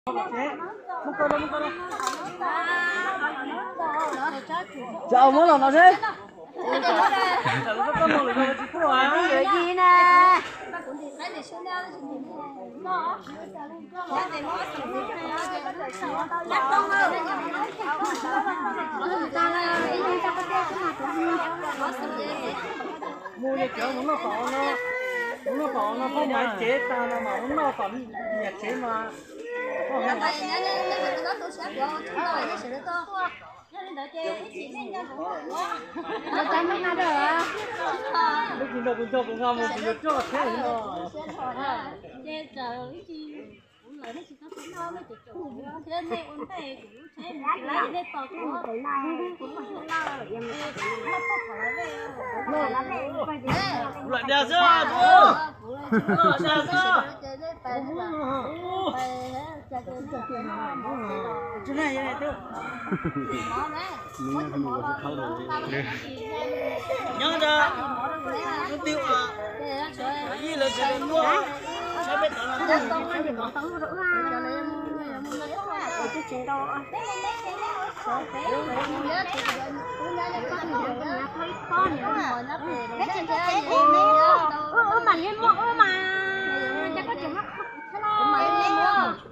Tsis muab los no seb. Mus yog cov mus noj tom no, mus noj tom no phob maiv tsev tag no mas mus noj tom niam tsev mas. Lub tsis nrog kuv nrog kuv nqa mus kuv yuav coj tsheb no. Kuv lam dag xwb, kuv lam dag xwb. Nyob ntawd, tus twg yij lawv tseem tuaj, sab peb tod no. Wb mam li muaj wb mas, cas koj tseem muab qhov kuv thiab los?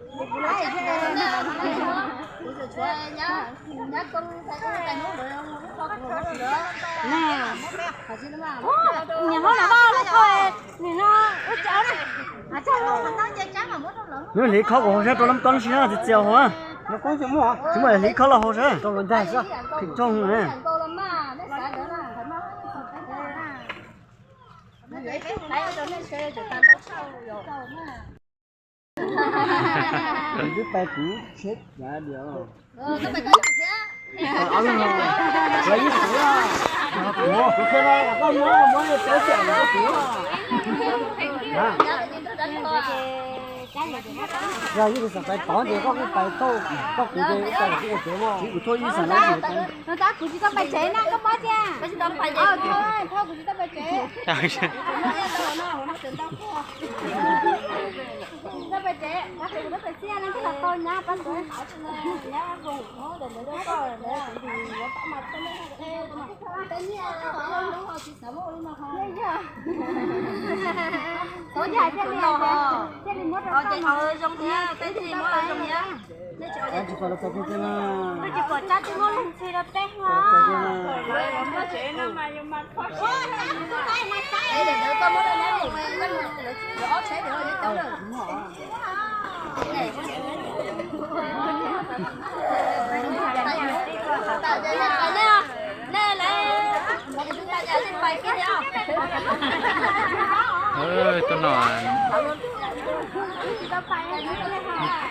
Niam hlob los vaj los thoj, nim no ua cas na. Nws hliv khob kuv hauv sab rau lab koob si na, txias txias hauv. Tsis muaj hliv khob los hauv sab. Tsoog na. Twb pais kuv tsheb cav diam. Yog ib xeem pais tod ces koj kuj pais tau, koj kuv ces pais kuv ua tsev mog. Kuv tuaj ib xeem no. Tab kuv tsis tau pais tsev na, koj pab tiag. Kuv tsis tau pais tsev. Kuv tsis tau pais tsev, kuv tsis tau pais txiaj no twb los tau nyab pab tsev. Kuv thiaj li, thiaj li muab rau koj. Tsis pom los txog peb na. Tsis pom tsab tsis muaj leej txiv rau peb na. Tuaj no,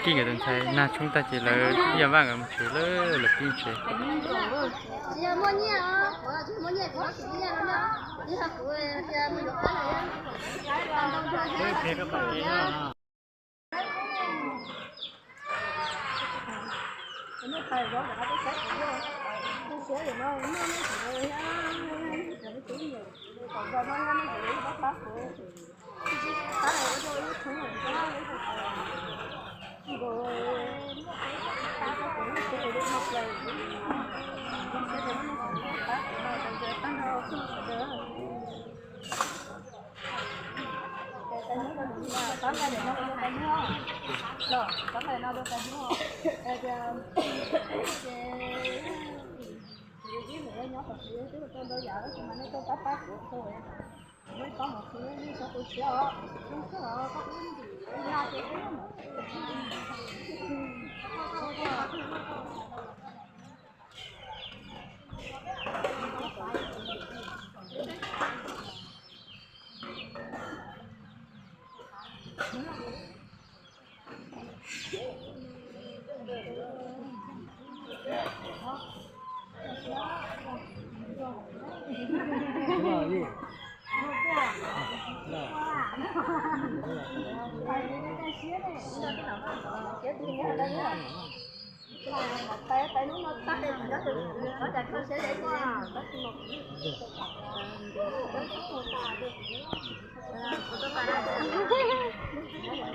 Kib nkawd tus ntxhais nag tshoob tag ces lawv ib yam vaj nkawd mus tsev lawm, lawv pib tsev.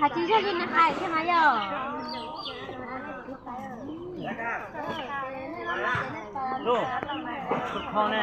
Hais tsis yog li nws hais thiab mas yog. Lub, kho ne.